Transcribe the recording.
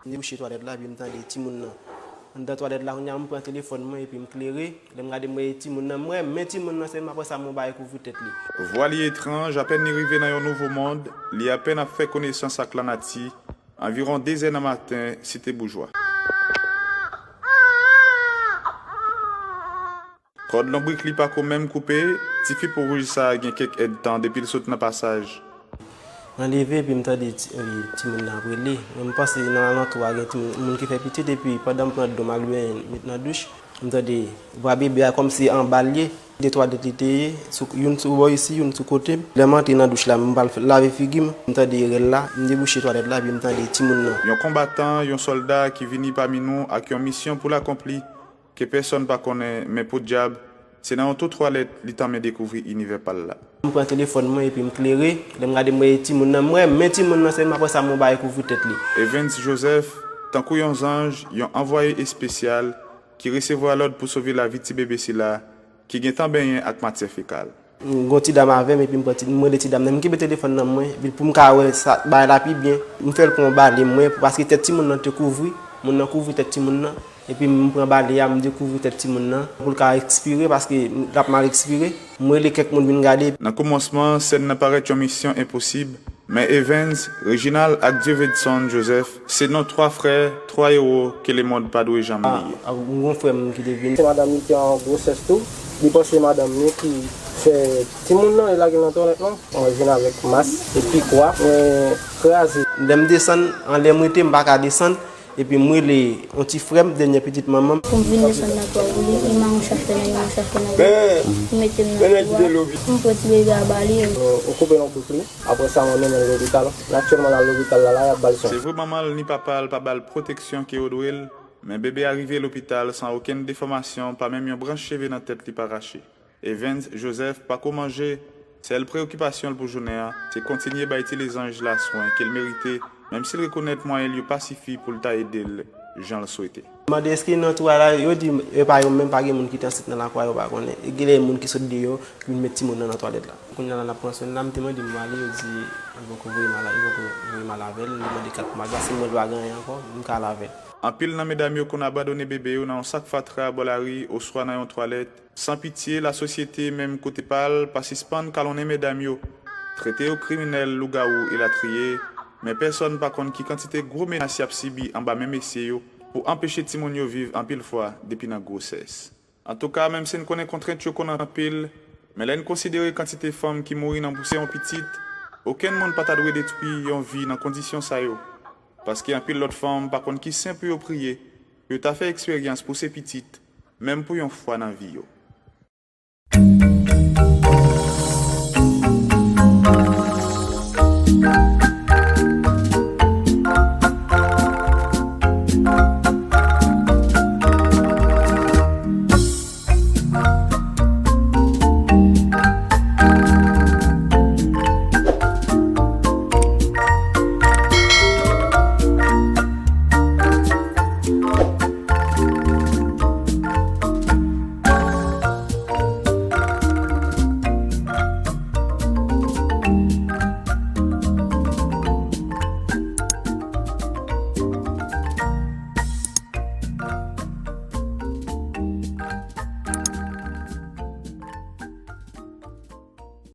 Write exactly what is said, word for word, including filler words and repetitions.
M debouche twalèt la, epi m tande timoun nan anndan twalèt la. Kounye a, m pran telefòn mwen, epi m klere. Lè m gade, m wè timoun nan, m wè men timoun nan sèlman, apre sa, m wè yon bagay kouvri tèt li. Vwa li etranj, apèn li rive nan yon nouvo mond, li apèn ap fè konesans ak lanati, anviwon de zè nan maten, Site Boujwa. Kòd lonbrik li pako menm koupe, tifi pou wouj sa a gen kèk èdtan depi l sot nan pasaj. Mwen leve epi m tande ti, eh, timoun nan ap rele. Men m panse nan alantou a gen timoun, moun ki fè pitit, epi pandan m pran dlo m al benyen, met nan douch, m tande vwa bebe a kòmsi anba l ye. De twalèt li te ye, sou, youn sou bò isi, youn sou kote m. Lè m antre nan douch la, m pral fè, lave figi m, m tande rèl la, m debouche twalèt la, epi m tande timoun nan. Yon konbatan, yon sòlda ki vini pami nou ak yon misyon pou l akonpli, ke pèsonn pa konnen, men podyab, se nan yon twou twalèt li tanmen dekouvri inivè pa l la. M pran telefòn mwen epi m klere. Lè m gade, m wè timoun nan, m wè men timoun nan sèlman, apre sa, m wè yon bagay kouvri tèt li. Evens Joseph, tankou yon zanj, yon anvwaye espesyal, ki resevwa lòd pou sove lavi ti bebe sila, ki gentan benyen ak matyè fekal. Gon ti dam avè m, epi m pran ti, m rele ti dam nan, m kenbe telefòn nan mwen, epi pou m ka wè sa, bagay la pi byen, m fè l pran yon bale mwen, paske tèt timoun nan te kouvri, moun nan kouvri tèt timoun nan, epi m pran bale a, m dekouvri tèt timoun nan, pou l ka ekspire, paske l ap mal ekspire. M rele kèk moun vin gade. Nan kòmansman, sèn nan parèt yon misyon enposib, men Evens, Reginald ak Dievedson Joseph se non twa frè, twa ewo ke lemonn pa dwe janm bliye. A, a, yon frè m ki te vini. Se madanm li ki an gwosès tou. Li panse madanm li ki fè timoun nan e lage l nan twalèt lan. Mwen vin avèk mas epi kwa. Mwen kraze. Lè m desann, anlè m rete, m pa ka desann. Epi m rele yon ti frè m, dènye pitit manman m. Pou m vin desann nan twa pou li, e mawon chache nan, mawon chache nan. Pou mete m nan twa. M pran ti bebe a ba li. Ou koupe lonbrik li. Apre sa, mwen mennen l lopital. Aktyèlman, l al lopital la, la, y ap ba l swen. Se vre manman l ni papa l pa ba l pwoteksyon ke yo dwe l, men bebe a rive lopital san okenn defòmasyon, pa menm yon branch cheve nan tèt li pa rache. Evens Joseph pako manje, sèl preyokipasyon l pou jounen an, se kontinye bay ti lezanj la swen ke l merite, menm si l rekonèt mwayen l yo pa sifi pou l ta ede l jan l swete. Mande èske nan twa la, yo di, e pa yo menm, pa gen moun ki te ansent nan lakou a, yo pa konnen. E genlè moun ki sot deyò, ki vin met timoun nan nan twalèt la. Kounye a la, n ap pran swen l la, m te mande m ale, yo di, yo poko voye m al, yo poko voye m al avè l, m te mande kat pou m al, paske mwen pa gen anyen ankò, m ka al avè l. Anpil nan medam yo konn abandone bebe yo nan yon sak fatra bò lari oswa nan yon twalèt. San pitye, lasosyete, menm kote pa l, pa sispann kalonnen medam yo, trete yo kriminèl, lougawou, elatriye, men pèsonn pa konn ki kantite gwo menas y ap sibi anba men mesye yo pou anpeche timoun yo viv anpil fwa depi nan gwosès. Antouka, menm si n konnen kontrent yo konn anpil, men lè n konsidere kantite fanm ki mouri nan pouse yon pitit, okenn moun pa ta dwe detwi yon vi nan kondisyon sa yo, paske anpil lòt fanm pa konn ki sen pou yo priye, pou yo ta fè eksperyans pouse pitit, menm pou yon fwa nan vi yo.